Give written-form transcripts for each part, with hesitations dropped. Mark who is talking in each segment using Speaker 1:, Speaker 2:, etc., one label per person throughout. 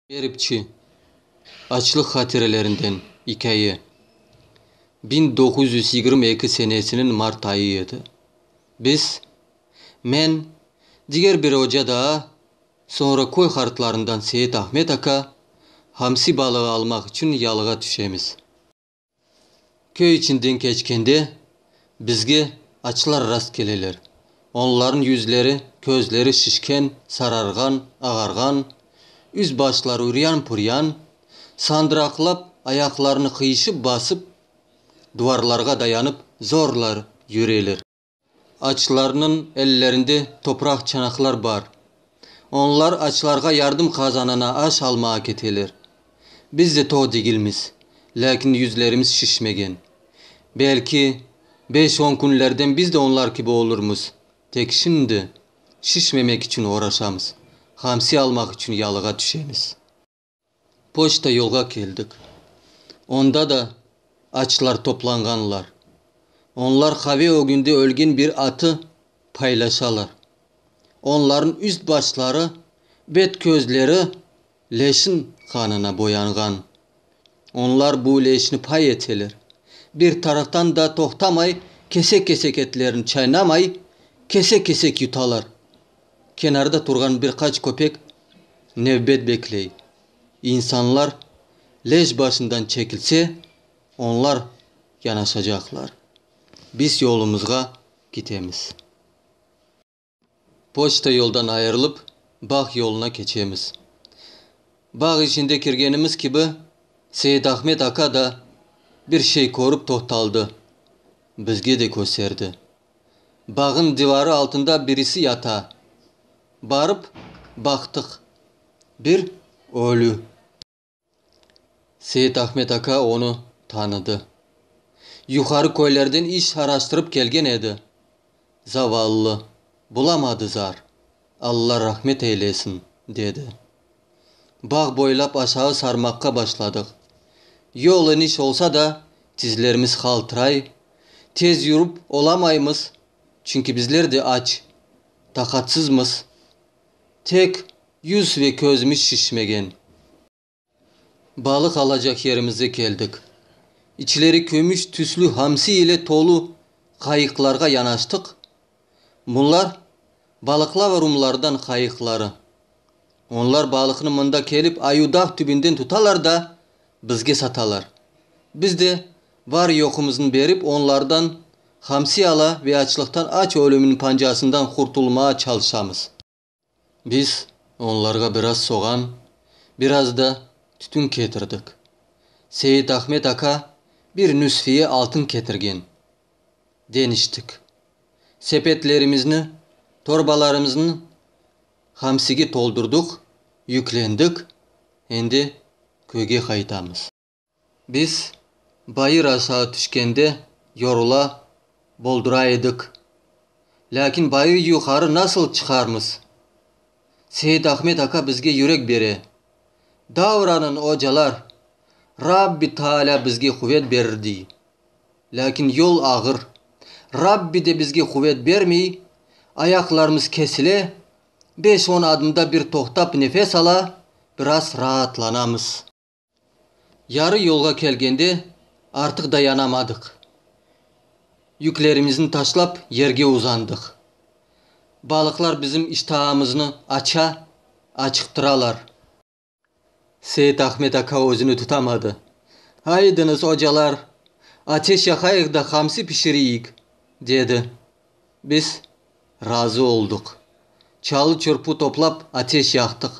Speaker 1: Beripçi, Açlıq hatirelerinden ikâye. 1922 senesiniñ mart ayı edi. Biz, men, diger bir oca daa, soñra köy qartlarından Seyit Ahmet aka, hamsi balığı almaq içün yalığa tüşemiz. Köy içinden keçkende, bizge açlar rastkeleler. Onlarnıñ yüzleri, közleri şişken, sararğan, ağarğan, üst-başları üryan-püryan, sandıraqlap, ayaqlarını qıyışıp basıp, duvarlarğa dayanıp zorla yüreler. Açlarnıñ ellerinde topraq çanaqlar bar. Onlar açlarğa yardım qazanına aş almağa keteler. Biz de toq degilmiz, lâkin yüzlerimiz şişmegen. Belki, beş-on künlerden biz de onlar kibi olurmız. Tek şimdi şişmemek içün oğraşamız, hamsi almaq içün yalığa tüşemiz. Poçta yolğa keldik. Onda da açlar toplanğanlar. Onlar qave ögünde ölgen bir atı paylaşalar. Onlarnıñ üst-başları, bet-közleri leşin qanına boyanğan. Onlar bu leşni pay eteler. Bir taraftan da toqtamay kesek-kesek etlerini çaynamay, kesek-kesek yutalar. Kenarda turğan bir qaç köpek nevbet bekley. İnsanlar leş başından çekilse, onlar yanaşacaqlar. Biz yolumızğa ketemiz. Poçta yoldan ayırılıp, bağ yoluna keçemiz. Bağ içinde kirgenimiz kibi, Seyit-Ahmet aka da bir şey körip toqtaldı, bizge de kösterdi. Bağnıñ divarı altında birisi yata. Barıp baqtıq, bir ölü. Seyit-Ahmet aka onı tanıdı. Yuqarı köylerden iş araştırıp kelgen edi. Zavallı, bulamadı zar. Alla rahmet eylesin, dedi. Bağ boylap aşağı sarmaqqa başladıq. Yol eniş olsa da, tizlerimiz qaltıray, tez yürip olamaymız, çünki bizler de aç, taqatsızmız. Tek yüz ve közümiz şişmegen. Balıq alacaq yerimize keldik. İçleri kümüş tüslü hamsi ile tolu qayıqlarğa yanaştıq. Bunlar, Balıqlava rumlardan qayıqları. Onlar balıqnı mında kelip Ayudağ tübünden tutalar da, bizge satalar. Biz de var-yoqumıznı berip onlardan hamsi ala ve açlıqtan aç ölümniñ pancasından qurtulmağa çalışamız. Biz onlarğa biraz soğan, biraz da tütün ketirdik. Seyit-Ahmet aka bir nüsfiye altın ketirgen. Deñiştik. Sepetlerimizni, torbalarımıznı hamsige toldurdıq, yüklendik, endi köyge qaytamız. Biz bayır aşağı tüşkende yorula, boldura edik. Lâkin bayır yuqarı nasıl çıqarmız? Seyit-Ahmet aka bizge yürek bere. Davranıñ, ocalar, Rabbi Taalâ bizge quvet berir, dey. Lâkin yol ağır. Rabbi de bizge quvet bermey, ayaqlarımız kesile, beş-on adımda bir toqtap nefes ala, biraz raatlanamız. Yarı yolğa kelgende artıq dayanamadıq. Yüklerimizni taşlap yerge uzandıq. Balıqlar bizim iştaamıznı aça, açıqtıralar. Seyit-Ahmet aka özüni tutamadı. Aydıñız, ocalar, ateş yaqayıq da hamsi pişireyik, dedi. Biz razı olduq. Çalı-çırpı toplap ateş yaqtıq.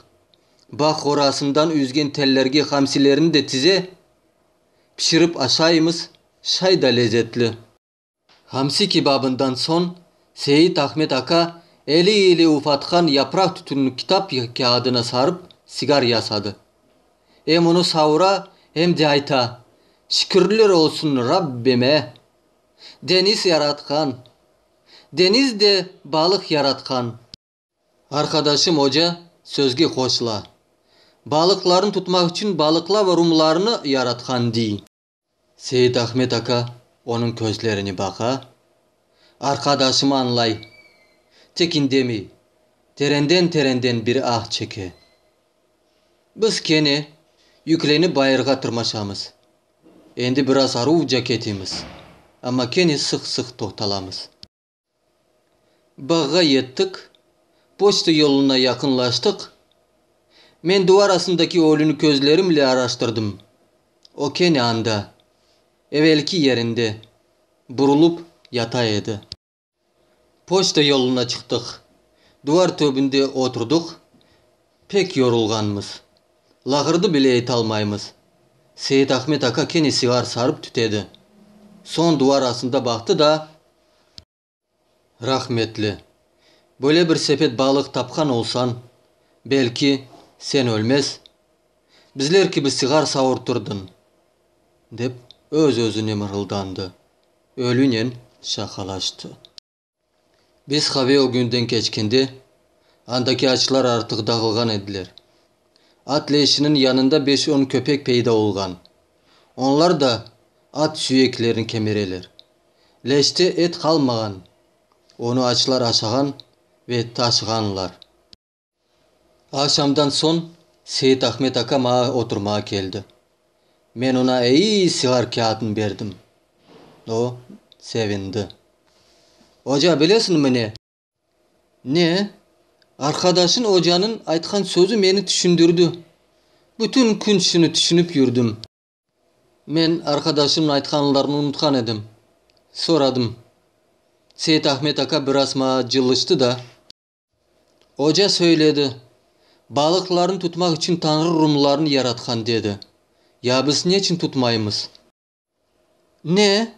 Speaker 1: Bağ qorasından üzgen tellerge hamsilerni de tize, pişirip aşaymız, şay da lezetli. Hamsi kebabından soñ Seyit-Ahmet aka eli ile ufatqan yapraq tütünni kitap kâğıdına sarıp sigar yasadı. Em onı savura, em de ayta, Şükürler olsun Rabbime! Deñiz yaratqan. Deñiz de balıq yaratqan. Arqadaşım oca sözge qoşula. Balıqlarnı tutmaq içün balıqlava rumlarını yaratqan, dey. Seyit-Ahmet aka onıñ közlerine baqa, arqadaşımı añlay, tek indemey, terenden-terenden bir ah çeke. Biz kene yüklenip bayırğa tırmaşamız. Endi biraz aruvca ketemiz, amma kene sıq-sıq toqtalamız. Bağğa yettik, poçta yoluna yaqınlaştıq. Men duvar astındaki ölüni közlerimle araştırdım. O kene anda, evelki yerinde, burulıp yata edi. Poçta yoluna çıqtıq. Duvar töbünde oturdıq. Pek yorulğanmız. Lağırdı bile etalmaymız. Seit Ahmet aka kene sigar sarıp tütedi. Soñ duvar astında baqtı da. Rahmetli, böyle bir sepet balıq tapqan olsañ, belki, sen ölmez, bizler kibi sigar savurtırdıñ, dep öz-özüne mırıldandı, ölünen şaqalaştı. Biz qave ögünden keçkende, andaki açlar artıq dağılğan ediler. At leşiniñ yanında beş-on köpek peyda olğan. Onlar da at süyeklerini kemireler. Leşte et qalmağan, onı açlar aşağan ve taşığanlar. Aqşamdan soñ Seit Ahmet aka maña oturmağa keldi. Men oña eyi sigar kâğıtını berdim. O, sevindi. Oca, bilesiñmi ne? Ne? Arqadaşıñ ocanıñ aytqan sözü meni tüşündirdi. Bütün kün şunı tüşünip yürdim. Men arqadaşımnıñ aytqanlarını unutqan edim. Soradım. Seit Ahmet aka biraz maña cılıştı da. Oca söyledi, Balıqlarnı tutmaq içün Tañrı rumlarnı yaratqan, dedi. Ya biz neçün tutmaymız? Ne?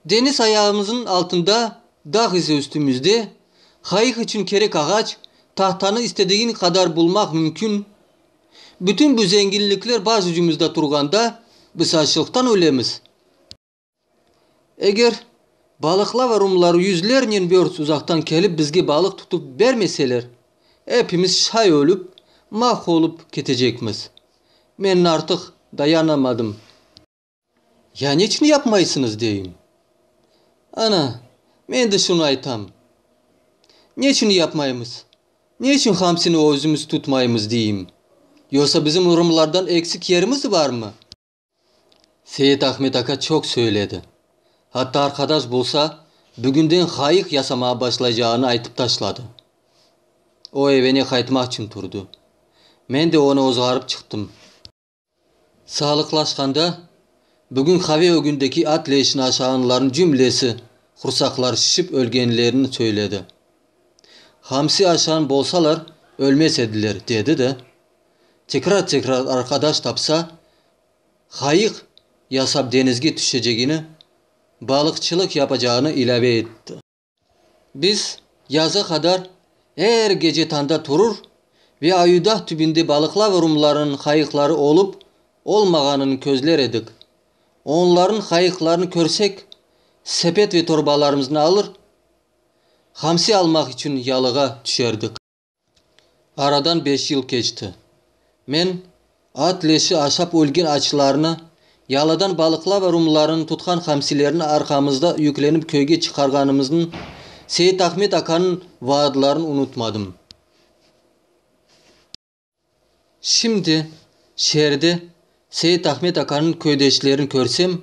Speaker 1: Deñiz ayağımıznıñ altında, dağ ise üstümizde, qayıq içün kerek ağaç, tahtanı istedigiñ qadar bulmaq mümkün. Bütün bu zenginlikler baş ucumızda turğanda, biz açlıqtan ölemiz. Eger Balıqlava rumları yüzlernen verst uzaqtan kelip bizge balıq tutıp bermeseler, epimiz şay ölüp, mahv olıp ketecekmiz. Men artıq dayanamadım. Ya neçün yapmaysıñız, deyim. Ana, men de şunı aytam. Neçün yapmaymız? Neçün hamsini özümiz tutmaymız, deyim. Yoqsa bizim rumlardan eksik yerimiz barmı? Seit Ahmet aka çoq söyledi. Hatta arqadaş bulsa, bugünden qayıq yasamağa başlaycağını aytıp taşladı. O evine qaytmaq içün turdı. Men de onı ozğarıp çıqtım. Sağlıqlaşqanda, bugün qave ögündeki at leşini aşağanlarnıñ cümlesi qursaqları şişip ölgenlerini söyledi. Hamsi aşağan bolsalar, ölmez ediler, dedi de, tekrar-tekrar arqadaş tapsa, qayıq yasap deñizge tüşecegini, balıqçılıq yapacağını ilâve etti. Biz yazğa qadar er gece tañda turur ve Ayudağ tübünde Balıqlava rumlarınıñ qayıqları olıp olmağanını közler edik. Onlarnıñ qayıqlarını körsek, sepet ve torbalarımıznı alır, hamsi almaq içün yalığa tüşerdik. Aradan beş yıl keçti. Men, at leşi aşap ölgen açlarnı, yalıdan Balıqlava rumlarınıñ tutqan hamsilerini arqamızda yüklenip köyge çıqarğanımıznı, Seit Ahmet akanıñ vaadlarını unutmadım. Şimdi şeerde Seit Ahmet akanıñ köydeşlerini körsem,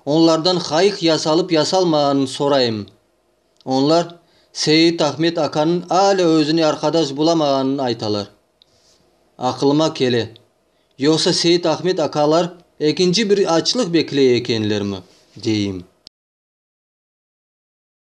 Speaker 1: onlardan qayıq yasalıp-yasalmağanını sorayım. Onlar Seit Ahmet akanıñ alâ özüne arqadaş bulamağanını aytalar. Aqılıma kele, yoqsa Seit Ahmet akalar ekinci bir açlıq bekley ekenlermi, deyim.